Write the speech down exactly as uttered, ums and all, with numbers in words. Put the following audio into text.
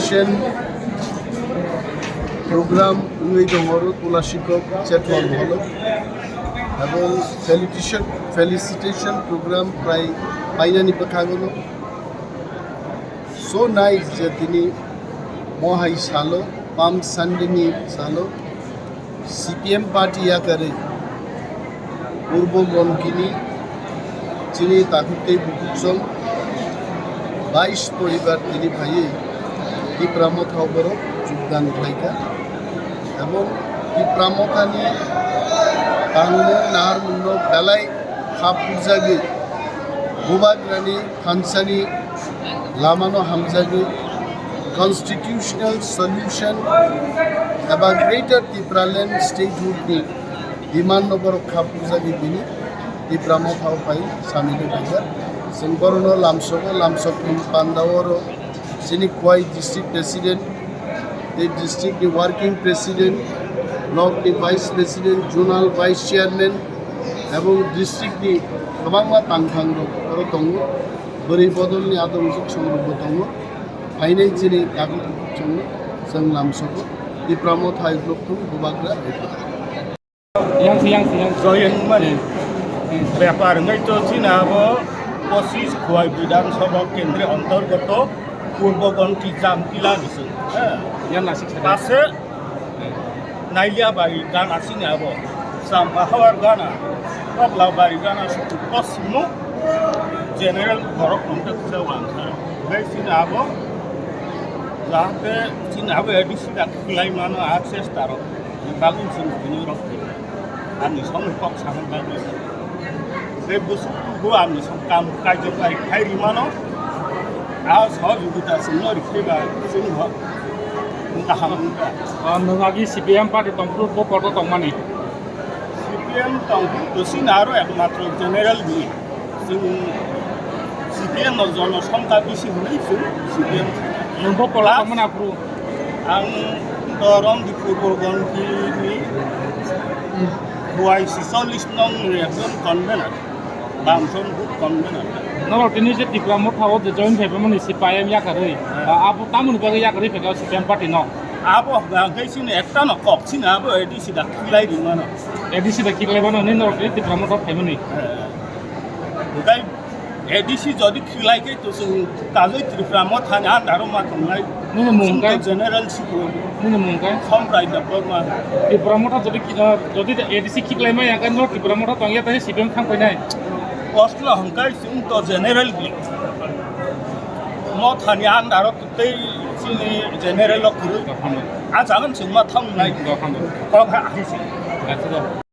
Chen program wngwi tongo Tulashikok Chetwa Moholo, ebong felicitation, felicitation program prai painani bwkhagono. So nice je tini mohai salo, Palm Sunday ni salo, C P M party yakarwi Purbo Gonkini chini takhuk tei bukhuk song bais poribar tini phaiwi Tipra Motha o borok jogdan khlaikha. Ebong Tipra Mothani tangmung naharmungno belai kha phurjagwi Bubagrani thansani lamano hamjagwi constitutional solution eba Greater Tipraland Statehood ni demand no borok kha phurjagwi bini Tipra Motha o phai samil wngkha. Chwng borokno lamsogo, lamsokni panda oro chini Khowai District President, tei district ni working president, block ni vice president, zonal vice chairman, ebong district ni kwbangma tangthang rok oro tongo, bwrwi bodol ni adong song rok bo tongo, phainai chini dagok chwng, chwng lamsogo, Tipra Motha hai block thung bubagra. Yang si, yang si, yang si. Joyeng mani. Hmm. Bepar wngwi to chini abo pochis Khowai Bidhan Sabha Kendri antargato Purbo Gonki Jamtila ni se. Yang nasik sa. Pase Nailia bai gana chini abo. Chamba hawar gana. Tokla bai gana suku kosmu. General borok nongke kuda wangkha. Bai chini abo. Jahate chini abo A D C da khulai mano access taro. Bagwi chwng bini rok ani songni kok sana bagwi. Tei bwswk tubu ani song kam kaijaknai khai rimano. A sohojogita chwngno rikhe ba chwng bo kaham wngkha. Ah, nwng agi C P M party tongphuru bo kotor tongmani? C P M tongphuru bwswkno aro ekmatro general ni. Chwng C P M no jono songkha bisi hwnwi chwng C P M. Nwng bo kotor tongmani aphuru? Ang to Romdipur Borgonki ni Khowai sisollis nong ni ekjon convener. Bamson booth convener. Norok tini je Tipra Motha o je join khaimani C P I M yakarwi. Ah, abo tamoni bagwi yakarwi phaikha C P M party no? Abo hwnkhe chini ekta no kok chini abo A D C da khilai rimano. A D C da khilai mano hinwi norok tini Tipra Motha o phaimani. Eh. Hwnkhe A D C jodi khilai khe to chwng kajoi Tripura Mothani under o ma tongnai. Nini mung chwng to kai? General sikro. Nini mung kai? Somprai Debbarma. Tripura Motha jodi ki-, ah, jodi A D C khiklai maya khe no Tripura Motha tongya tei C P M thang painai. Kosla hwnkhe chwng to general bi. Mothani under o tei chini general o kwrwi. Dophano. A jagan chwng ma thang nai. Dophano. Kok ha ahisi. Acha do.